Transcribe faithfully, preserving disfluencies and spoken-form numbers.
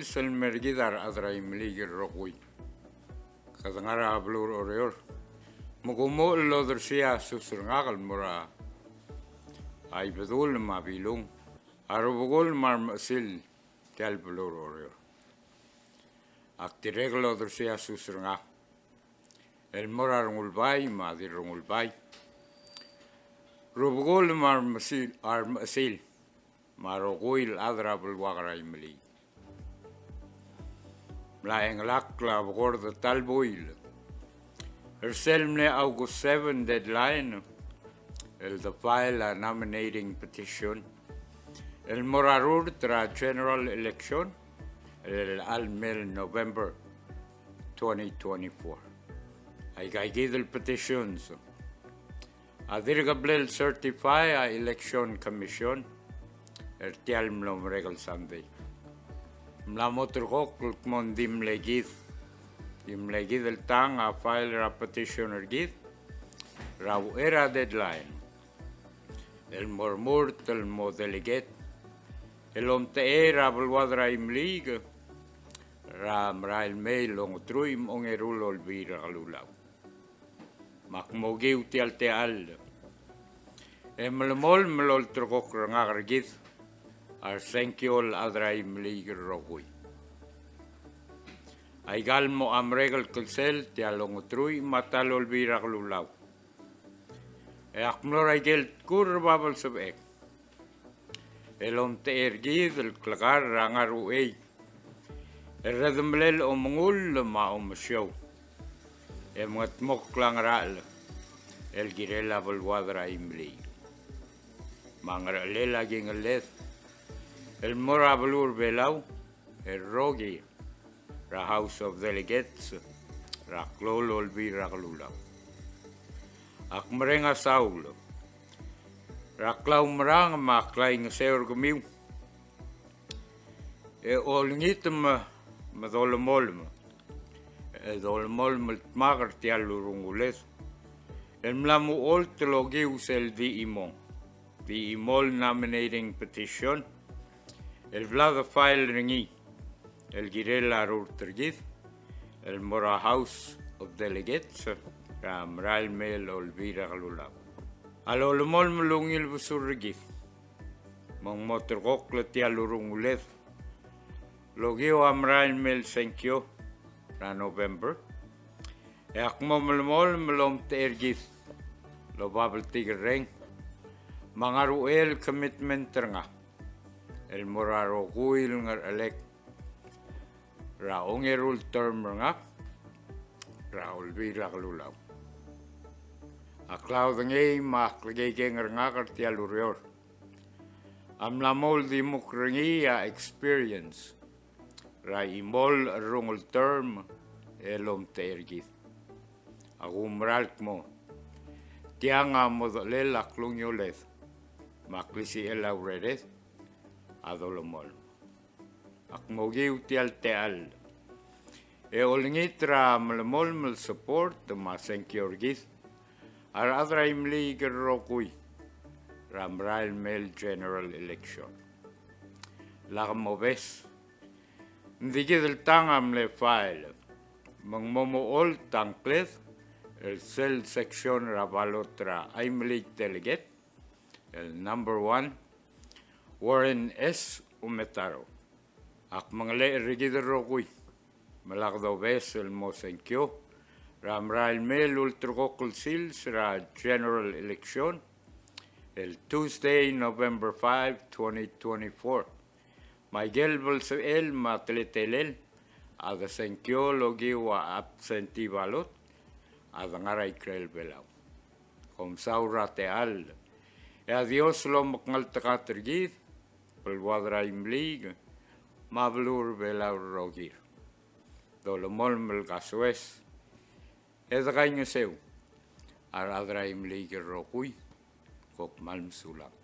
Sel mer kid a rechad er a Imeliik el rokui, kede ngar er a beluu er Oreor, me kumo el odersii a sus er ngak el mo er a Ibedul me a Bilung, a rubekul me a remechesil tia el beluu er Oreor. Ak dirrek el odersii a sus er ngak el mo er a Rengulbai me a Dirrengulbai, rubekul me a remechesil, a remechesil me a rokui el chad er a beluak er a Imeliik. Mla chengelakl a bekord ta el buil er sel mle August seven deadline el de file a nominating petition el mo er a rurt er a general election el chelecha el mei el November twenty twenty-four. Aika kid el petitions a dirk bla el certify a Election Commission er tia el mlo merek el Sunday. Mla mo ulterekokl el kmo ng di mle kid, di mle kid el tang a file er a petition er kid er a uchei er a deadline el mo remurt el mo delegate el omtechei er a beluad er a Imeliik er a merael mei el ongeteruich me a ongeru el Olbiil er a Kelulau. Me ak mo okiu tia el techall e melemolem el olterekokl er ngak er kid a resengkio el chad er a Imeliik el rokui. Aika el mo merek el klsel tia el ongeteruich me a ta el Olbiil er a Kelulau, e ak mlo er a ikel tkur er a bab el sebechek el omtechei er kid el klekar er a ngar er a uchei el redemelel omengull me a omesiou e mengedmokl a ngerachel el kirel a beluad er a Imeliik me a ngerachelel a kingelled el mo er a beluu er a Belau el rokir er a House of Delegates er a klou el Olbiil er a Kelulau. Ak mereng a saul er a klaumerang me a klaingeseu er kemiu e olengit me, me dolemolem, e dolemolem el dmak er tia el urunguled el mla mo olt el okiu sel di chimong, di chimo el nominating petition el bla de file er ngii el kirel a rurt er kid el mo er a House of Delegates er a merael mei el Olbiil er a Kelulau. A lolemolem el ungil besul er kid me ng mo ulterekokl tia el urunguled el okiu a merael mei el sengkio er a November, e ak mo melemolem el omtechei er kid el oba bltikerreng me a ngar er a uchei el commitment er ngak el mo er a rokui el ngerechelek er a ongeru el term er ngak er a Olbiil er a Kelulau. A klaodengei me a klekeikeng er ngak er tia el ureor a mla mo uldimukl er ngii a experience er a chimo el cherrungel term el omtechei er kid. A kumerang el kmo tiang a mo dechelel a klungioled me a klisichel a urered a dolemolem. Ak mo okiu tia el techall e olengit er a melemolem el support me a sengkio er kid a rechad er a Imeliik el rokui er a merael mei el general election. Lak mobes, ng di kid el tang a mle file me ng mo mo olt a ngkled er sel section er a ballot er a Imeliik delegate el number one, Warren S. Umetaro. Ak mengelechel er kid el rokui me lak dobes el mo sengkio er a merael mei el ulterekokl el sils er a general election el Tuesday, November five, twenty twenty-four. Me a ikel belsechel me a teletelel a de sengkio el okiu a absentee ballot a de ngar er a ikrel Belau. Kom saul er a techall, e a Dios lomekngeltengat er kid, beluad er a Imeliik me a beluu er a Belau el rokir. Dolemolem el kasoes e de kaingeseu a rechad er a Imeliik el rokui. Kom kmal mesulang.